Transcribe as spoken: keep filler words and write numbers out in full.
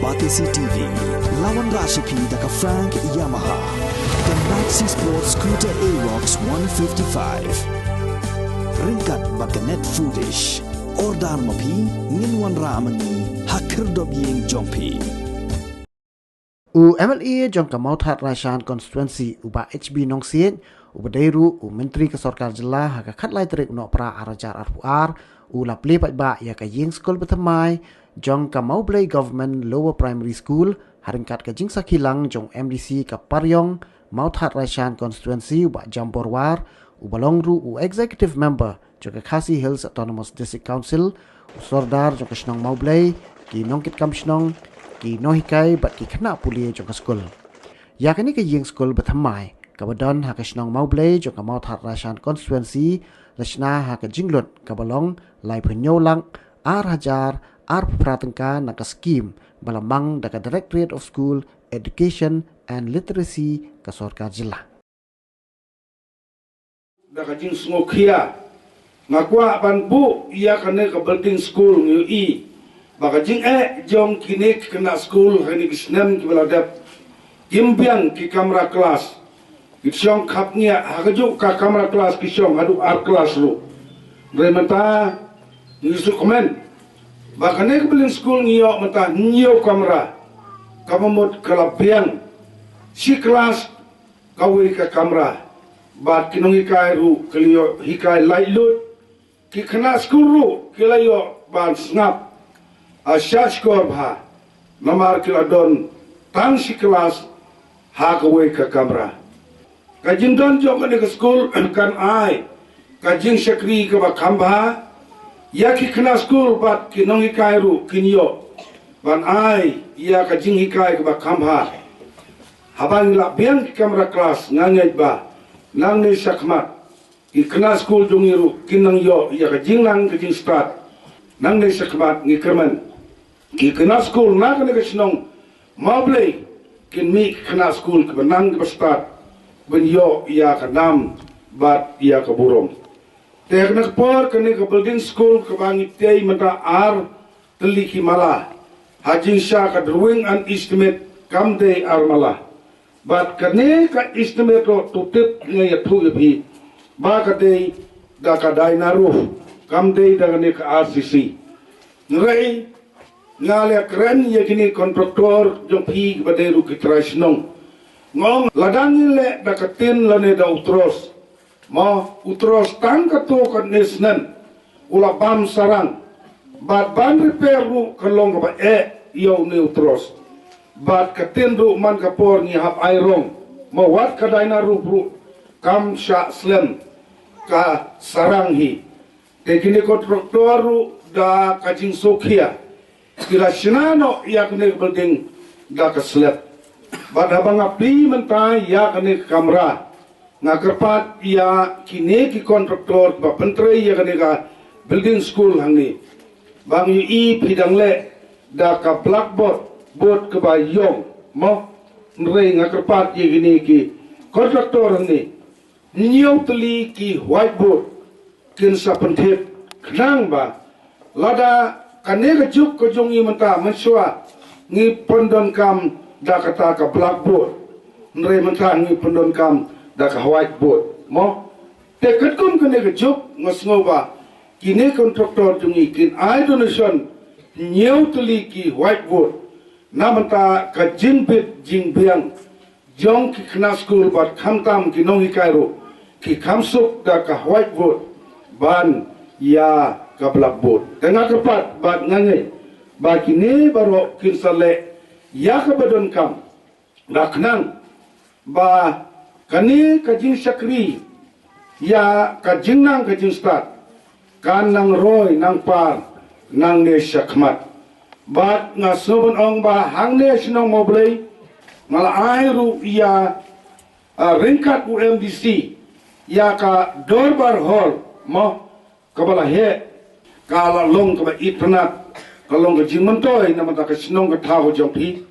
Batesi T V, la wanrah sha phi da ka Frank Yamaha, ka Maxi Sport Scooter Aerox one fifty-five. Ryngkat bad ka Net Foodish. Order ma phi, ngin wanrah ma ngi ha khyrdop ïing jong phi. U M L A jong ka Mawthadraishan Constituency, u Bah H B Nongsiej, u ba dei ruh u Myntri ka Sorkar Jylla, ha ka khatlai tarik u Nohprah ar hajar arphew ar, u la plie paidbah ïa ka ïing skul bathymmai jong ka Mawblei Government Lower Primary School, ha ryngkat ka jingsakhi lang jong M D C ka Pariong Mawthadraishan Constituency, u Bah Jambor War, u ba long ruh u Executive Member jong ka Khasi Hills Autonomous District Council, u Sordar jong ka shnong Mawblei, ki nongkitkam shnong, ki nonghikai bad ki khynnah pule jong ka skul. Ïa kane ka ïing skul bathymmai kaba don ha ka shnong Mawblei jong ka Mawthadraishan Constituency, la shna ha ka jinglut kaba long laiphew hynñiew lak ar hajar arphew phra tyngka na ka skhim ba la mang da ka Directorate of School Education and Literacy ka Sorkar Jylla. Da ka jingsngewkhia, nga kwah ban buh ïa kane ka building school, ngi ïohi ba ka jingeh jong kine ki khynnah skul ha kine ki snem kiba la dep, kim biang ki kamra klas. Ki shong khapngiah, ha kajuh ka kamra klas ki shong haduh ar klas ruh. Hynrei mynta ngi sngewkmen ba kane ka building school ngi ïoh mynta hynñiew kamra, kaba mut ka la biang shi klas kawei ka kamra. Bad ki nonghikai ruh ki la ïoh hikai laitluid. Ki khynnah skul ruh ki la ïoh ban sngap, ah, shahshkor bha, namar ki la don tang shi klas ha kawei ka kamra. Ka jingdon jong kane ka skul kan ai ka jingshakri kaba kham bha ïa ki khynnah skul bad ki nonghikai ruh kin ïoh ban ai ïa ka jinghikai kaba kham bha. Haba ngi la biang ki kamra klas, nga ngeit ba nangne shakhmat ki khynnah skul jong ngi ruh kin nang ïoh ïa ka jingnang ka jingstad. Nangne shakhmat ngi kyrmen ki khynnah skul na kane ka shnong Mawblei kin mih ki khynnah skul kiba nang kiba stad, ban ïoh ïa ka nam bad ïa ka burom. Te ha kane ka por kane ka building school kaba ngi tei mynta ar tylli ki mala, ha jingshisha ka drawing and estimate kam dei ar mala. Bad kane ka estimate ruh to tip nga ïathuh ïa phi ba ka dei da ka Dyna roof, kam dei da kane ka R C C. Hynrei nga la kren ïa kine ki contractor jong phi kiba dei ruh ki trai shnong. Nga ong lada ngi leh da ka tin lane da u tros, ma u tros tang katto katne snem u la bam sarang. Bad ban repair ruh ka long kaba eh ïa une u tros. Bad ka tin ruh man ka por ngi hap ai rong, ma wat ka Dyna roof ruh kam shah slem, ka sarang hi. Te kine ki contractor ruh da ka jingsngewkhia ki la shna noh ïa kane ka building da ka slab. Bad haba nga plie mynta ïa kane ka kamra, nga kyrpad ïa kine ki contractor ba pyntrei ïa kane ka building school hangne ba ngi ïohi phi dang leh da ka blackboard, board kaba ïong mo. Hynrei nga kyrpad ïa kine ki contractor hangne, hynñiew tylli ki whiteboard kin sa pynthep khnang ba lada kane ka juk ka jong ngi mynta mynshuwa ngi pyndonkam da kata ka blackboard, hynrei mynta ngi pyndonkam da ka whiteboard mo. Te katkum kane ka juk nga sngew ba kine contractor jong ngi kin ai donation hynñiew tylli ki whiteboard na bynta ka jingbit jingbiang jong ki khynnah skul bad khamtam ki nonghikai ruh ki kham suk da ka whiteboard ban ïa ka blackboard. Te nga kyrpad bad nga ngeit ba kine baroh kin sa leh ïa kaba donkam, da khnang ba kane ka jingshakri ïa ka jingnang ka jingstad kan nang roi nang par nangne shakhmat. Bad nga sngewbha ban ong ba hangne shnong Mawblei nga la ai ruh ïa, ah, ryngkat u M D C ïa ka Dorbar Hall mo, kaba la heh, ka la long kaba itynnad, ka long ka jingmyntoi na bynta ka shnong ka thaw jong phi.